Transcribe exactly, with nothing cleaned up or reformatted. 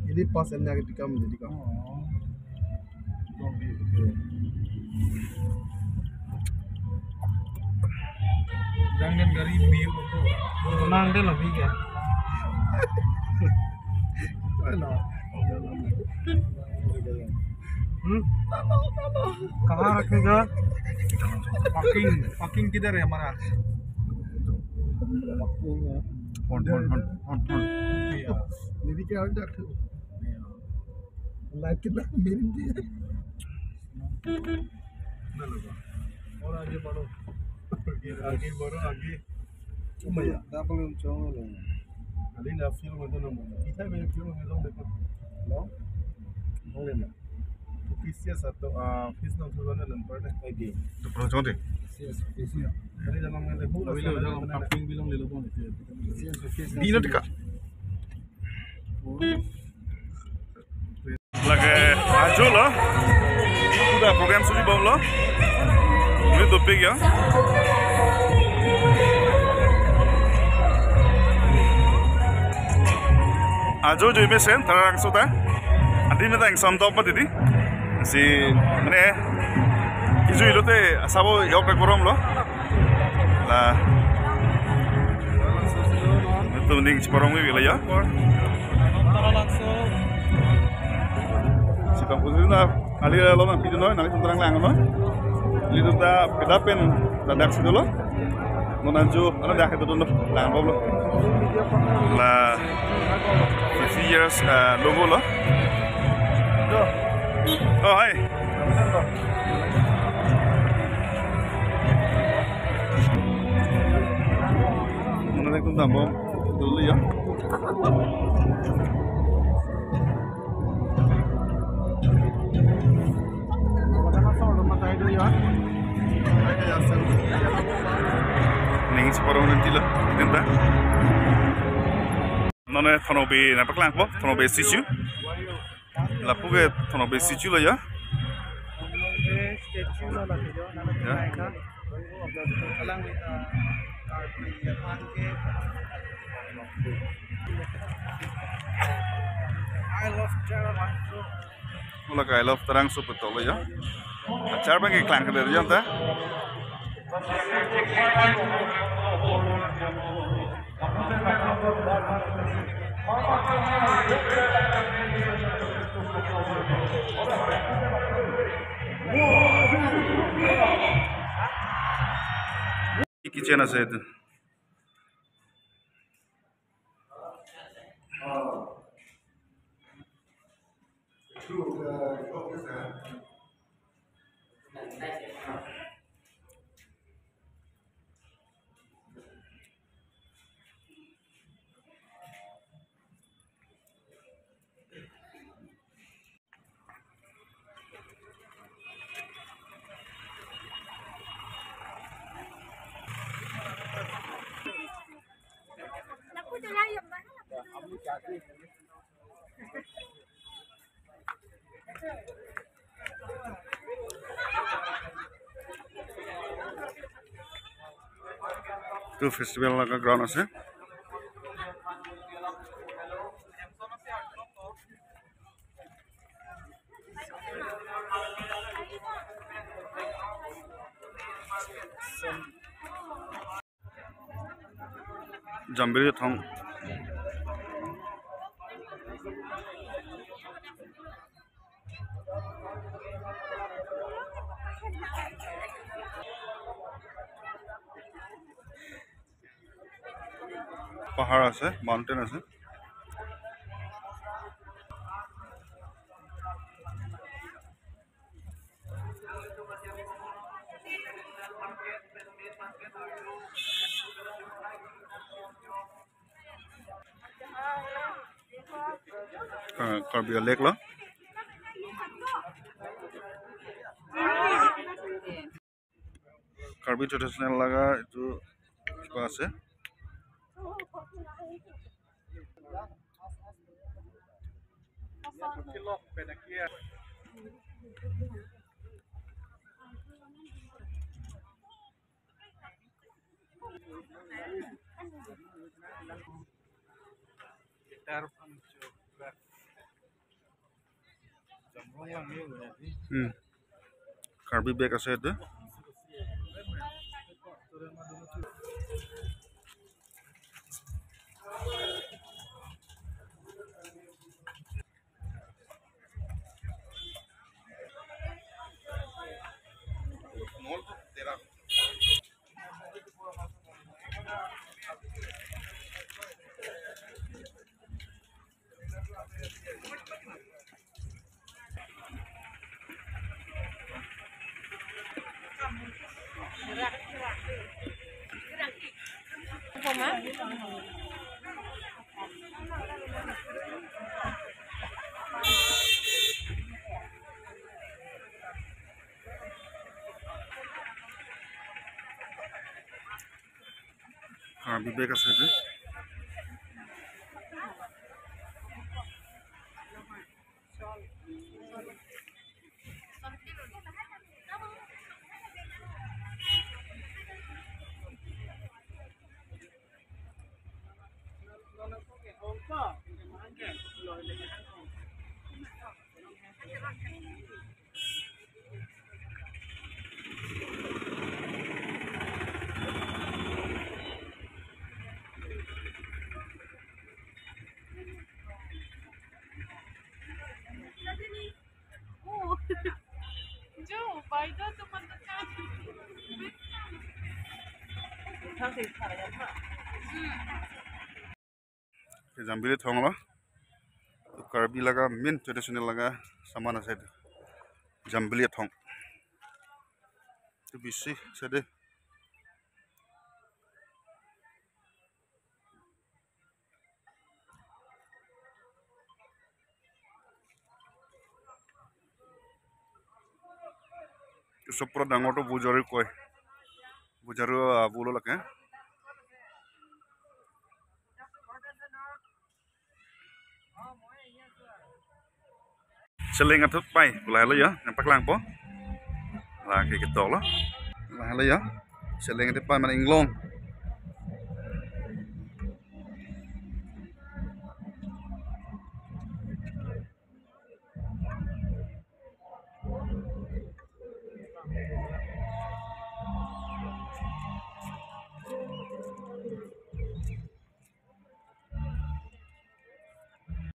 Ini pas ini lagi tikam jadi kam. Jangan gari biu ko. Tenang deh lebih ya. Mana? Hmm? कहाँ रखेगा? Parking, parking किधर है हमारा? Hon, hon, hon, hon, hon. Iya. Ini क्या है doctor? Iya. Light कितना मेरी दी है? Udah lah, Pak. Orang aja baru. Lagi, lagi, baru lagi. Cuma ya? Double cong lo. Kali na film itu nang. Kita main film itu nang. Lo? Boleh na. Office ya satu, ah, office nang sudah na lempar deh. Lagi. Double cong deh. Yes, office ya. Kali dalam nang deh. Bilang, bilang, bilang, bilang. Yes, office. Di nanti kak. Lake ajo lo. Sudah program suri bom lo. Ini topik ya. Ajo jo mesen Taralangso ta. Adi meta ingsamtop ma titi. Si mane. Iju ilote asabo yok rek borom lo. La. Itu ning chiparong wi la ya. Sipang putri na kali la lo na pidu noi, nang itu terang lang noi. Lidu ta peda pen ta dak situ lo. Nona ju, ana dak itu dulu lang bom lo. La fifty years, eh, logo lo. Oh, hai. Muna dak tum dambom dulu ya. Ning chiparong nanti lo, kita. Nona Thonokbe nangpaklangpo, Thonokbe statue. Lapu ke Thonokbe statue lo ya. Thonokbe statue lo lake jo, nana ya. Kalang kita, uh, Karbi Elephant ke. I love Taralangso. Mula ka I love Taralangso putok lo ya. Achar bang ke klang ke dari jam ta. Kitchen ase etu. Etu festival laga ground ase. Jambiri thong. Pahar ase, mountain ase. Ah, Karbi Lake lo. Karbi traditional laga etu kiba ase. Hmm. Karbi bag ase de. Karbi bag ase de. Ke Jambili Thong lo. Karbi laga main traditional laga saman ase. Jambili Thong. Tu bisi ase de. Sob pura dangor to Bujari koi. Bujari, ah, bulo lake. Seleng athut pai, lahelo ya, nangpaklangpo. Lake ketok lo. Lahelo ya. Seleng athut pai mane inglong.